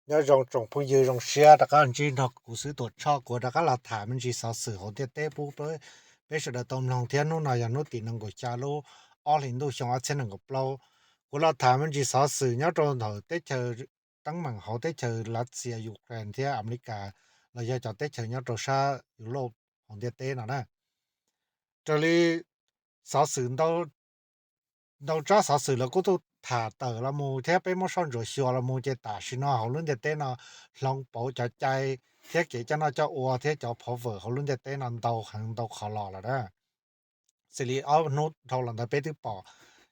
Nyob zoo tsoom phooj ywg, zoo siab rov qab ntsib nrog kuv xwb Tuam Tshoj. Kuv rov qab los tham me ntsis xov xwm hauv ntiaj teb pub peb sawv daws tau mloog thiab. Hnub no yog hnub tim nees nkaum xya lub ob hlis ntuj xyoo ob txhiab nees nkaum plaub. Kuv los tham me ntsis xov xwm nyob rau ntawm teb chaws teeb meem hauv teb chaws Lav Xias, Ukraine thiab Amelikas, los yog cov teb chaws nyob rau sab Europe hauv ntiaj teb no na. Raws li xov xwm ntau tsab xov xwm lawv kuj tuaj tham tawm los mus thiab peb muab soj ntsuam xyuas los mus ces tam sim no hauv lub ntiaj teb no hloov pauv cov cai thiab kev coj noj coj ua thiab cov power hauv lub ntiaj teb no ntau heev ntau qhov los lawm na. Xws li ob hnub dhau los ntawd peb twb pom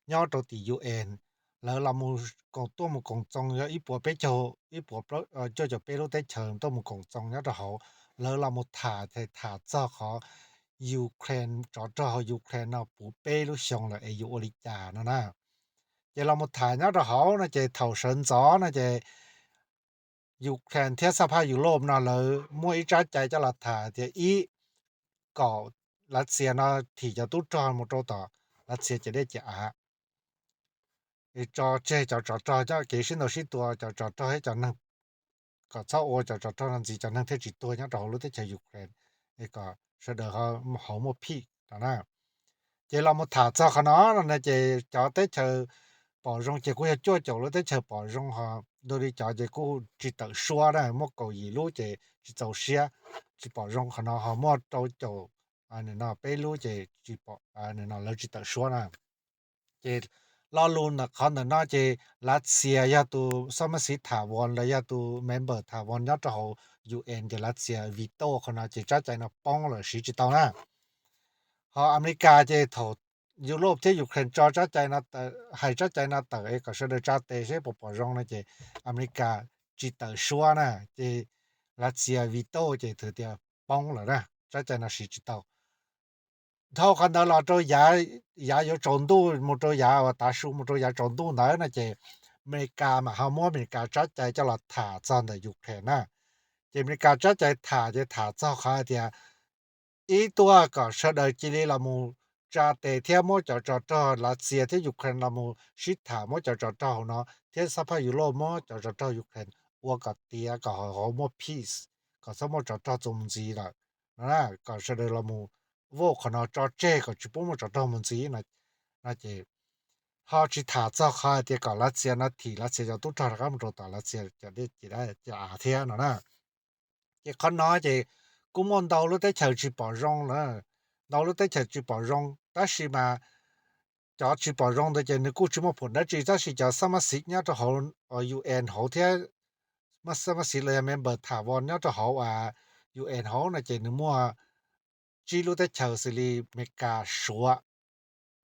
nyob rau tim U N, lawv los mus koom, tuaj mus koom txoos yog ib puas peb caug, ib puas cuaj caum peb lub teb chaws tuaj mus koom txoos nyob rau hauv. Lawv los mus tham, tham txog qhov Ukraine, tsov rog Ukraine no puv peb lub xyoo lawm es yuav ua li cas no na. Ces los mus tham nyob rau hauv no ces thaum sawv ntxov no ces Ukraine thiab xab phaj Europe no lawv muaj ib tsab cai coj los tham tias ib, kom Lav Xias no thim cov tub rog mus rau tom Lav Xias ciam dej ciam av, tso tseg cov tsov rog coj kev sib ntaus sib tua, cov tsov rog thiab cov neeg, kom txhob ua cov tsov rog no ntxiv, cov neeg thiaj tsis tuag nyob rau hauv lub teb chaws Ukraine, es kom sawv daws hauv muaj peace no na. Ces los mus tham txog qhov no no ces cov teb chaws pom zoo ces kuj yog cuaj caum lub teb chaws pom zoo, ho dua li cov ces kuj tsis tawm suab na, muaj kaum yim lub ces tsis txaus siab, tsis pom zoo qhov no, ho muaj rau caum no peb lub ces lawv tsis tawm suab na. Ces lo lus ntawm qhov ntawm no ces Lav Xias yog tus xab mab xiv tham voos los yog tus member tham voos nyob rau hauv U N ces Lav Xias veto qhov no ces tsab cai no poob lawm, siv tsis tau na. Ho Amelikas ces thaum Europe thiab Ukraine tso tsab cai no, hais tsab cai no tawm es kom sawv daws tsa tes seb puas pom zoo no ces Amelikas tsis tawm suab na, ces Lav Xias veto ces thwm tias poob lawm na, tsab cai no siv tsis tau. Dhau qhov ntawd los rau yav yuav tsaus ntuj mus rau yav uas tav su mus rau yav tsaus ntuj ntawd no ces Amelikas mas ho muab Amelikas tsab cai coj los tham txog ntawm Ukraine na. Ces Amelikas tsab cai tham ces tham txog qhov hais tias ib tuaj kom sawv daws cia li los mus tsa tes thiab muab cov tsov rog Lav Xias thiab Ukraine los mus sib tham, muab cov tsov rog hauv no thiab xab phaj Europe muab cov tsov rog Ukraine ua kom tiav kom hauv muaj peace, kom txhob muaj tsov rog txuas mus ntxiv lawm no, kom sawv daws los mus vote qhov no tso tseg kom tsis pub muaj tsov rog mus ntxiv no ces ho tsis tham txog qhov hais tias kom Lav Xias no thim Lav Xias cov tub rog rov qab mus rau tom Lav Xias cov dej ciam av thiab no na. Ces qhov no ces kuj muaj ntau lub teb chaws tsis pom zoo na, ntau lub teb chaws tsis pom zoo, tab sis mas cov tsis pom zoo ntawd ces nws kuj tsis muaj phom dab tsi, tab sis cov xab mab xiv nyob rau hauv U N hauv thiab xab mab xiv los yog member tham voos nyob rau hauv U N hauv no ces nws muaj tsib lub teb chaws xws li Amelikas, Suav,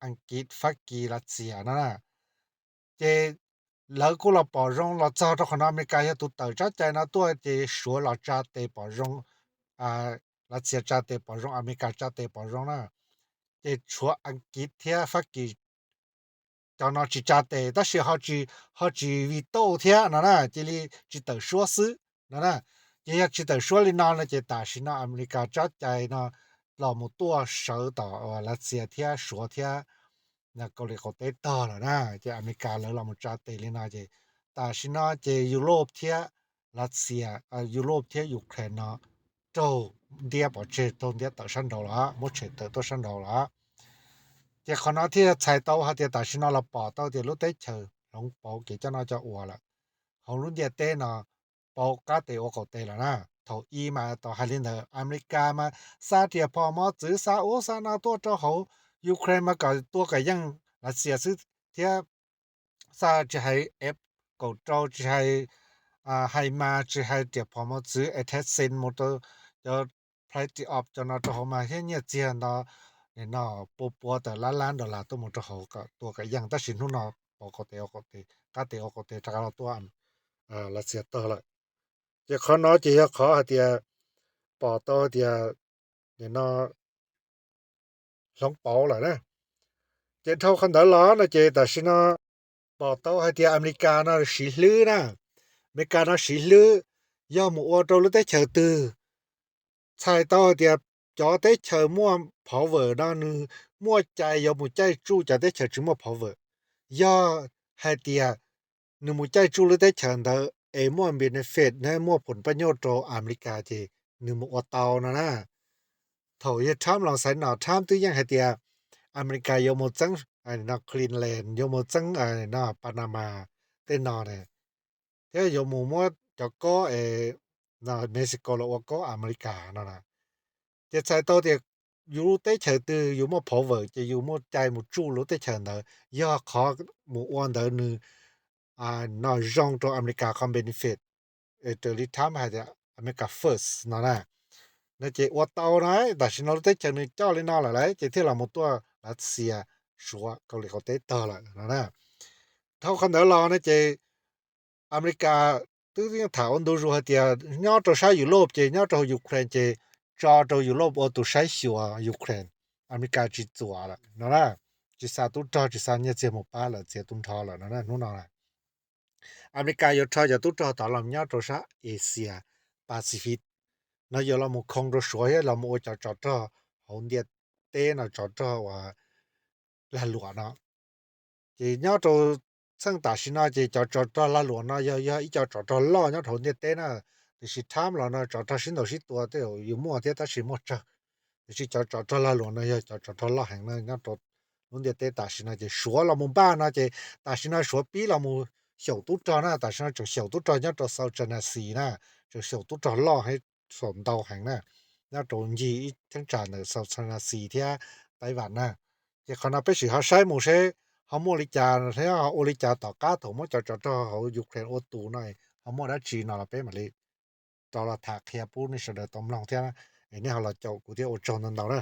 Askiv, Fab Kis, Lav Xias no na. Ces lawv kuj los pom zoo los txog rau qhov no, Amelikas yog tus tawm tsab cai no tuaj ces Suav los tsa tes pom zoo, Lav Xias tsa tes pom zoo, Amelikas tsa tes pom zoo na. Ces tshuav Askiv thiab Fab Kis cov no tsis tsa tes, tab sis ho tsis veto thiab no na, cia li tsis tawm suab xwb no na. Ces yog tsis tawm suab li no no ces tam sim no Amelikas tsab cai no los mus tuaj sawv tom Lav Xias thiab Suav thiab Kaus Lim qaum teb tog lawm na. Ces Amelikas lawv los mus tsa tes li no ces tam sim no ces Europe thiab Lav Xias, Europe thiab Ukraine no raug ntiab pov tseg, raug ntiab tawm sab nraud los muab tshem tawm tuaj sab nraud los. Ces qhov no thiaj txhais tau hais tias tam sim no los pom tau tias lub teb chaws hloov pauv kev coj noj coj ua lawm, hauv lub ntiaj teb no pauv qab tes ua qaum tes lawm na. Thaum ub mas tau hais li ntawd, Amelikas mas xa riam phom mos txwv xa ub xa no tuaj rau hauv Ukraine mas kom tua kom yeej Lav Xias xwb thiab, xa tsis hais F kaum rau, tsis hais HIMARS, tsis hais riam phom mos txwv ATACMS mus rau cov Patriot cov no rau hauv mas thiab nyiaj txiag ntau, no pua pua tawm lab lab dollar tuaj mus rau hauv kom tua kom yeej, tab sis hnub no pauv qaum tes ua qaum tes, qab tes ua qaum tes rov qab los tuaj Lav Xias tog lawm. Ces qhov no ces yog qhov hais tias pom tau tias no hloov pauv lawm na. Ces dhau qhov ntawd los no ces tam sim no pom tau hais tias Amelikas no siv hlwb na, Amelikas no siv hlwb yog mus ua rau lub teb chaws twg, txhais tau hais tias cov teb chaws muaj power no nws muaj cai yuav mus caij tsuj cov teb chaws tsis muaj power. Yog hais tias nws mus caij tsuj lub teb chaws ntawd es muaj benefit ne, muaj phum paj nyuj rau Amelikas ces nws mus ua tau no na. Thaum yog Trump los xaiv no, Trump twb yeej hais tias Amelikas yuav mus txeeb no Greenland, yuav mus txeeb no Panama tej no ne, thiab yuav mus muab cov kob es Mexico los ua kob Amelikas no na. Ces txhais tau tias yus lub teb chaws twg yus muaj power ces yus muaj cai mus tsuj lub teb chaws ntawd, yog qhov mus ua ntawd nws no zoo rau Amelikas qhov benefit, raws li Trump hais tias America first no na. No ces ua tau no, tam sim no lub teb chaws nws coj li no lawm lauj, ces thiaj los mus tuaj Lav Xias, Suav, Kaus Lim Qaum Teb tog lawm no na. Dhau qhov ntawd los no ces Amelikas twb yeej tham ua ntu zus hais tias nyob rau sab Europe ces nyob rau Ukraine ces tso rau Europe ua tus saib xyuas Ukraine, Amelikas tsis txuas lawm no na, tsis xa tub rog tsis xa nyiaj txiag mus pab lawm, txiav tu nrho lawm no na. Hnub no Amelikas yuav rho cov tub rog tod los nyob rau sab Asia Pacific no, yuav los mus khoo rau Suav thiab los mus ua cov tsov rog hauv ntiaj teb no, tsov rog uas lag luam no. Ces nyob rau txheej tam sim no ces cov tsov rog lag luam no yog yog ib co tsov rog loj nyob rau hauv ntiaj teb na. Tiam sis Trump los no tsov rog sib ntaus sib tua tej zaum yuav muaj thiab tab sis muaj tsawg. Tiam sis cov tsov rog lag luam no yog cov tsov rog loj heev na nyob rau lub ntiaj teb tam sim no ces Suav los mus npaj no ces tam sim no Suav pib los mus xyaum tub rog na, tam sim no tseem xyaum tub rog nyob rau South China Sea na, tseem xyaum tub rog loj heev, xyaum ntau heev na, nyob rau ncig ib cheeb tsam ntawm South China Sea thiab Taiwan na. Ces qhov no peb sim ho saib mus seb ho muaj li cas thiab ho ua li cas tom qab thaum muab cov tsov rog hauv Ukraine ua tus no ho muaj dab tsi no los peb mam li rov los tham qhia pub nej sawv daws tau mloog thiab, es nej ho los caum kuv thiab, ua tsaug ntau ntau na.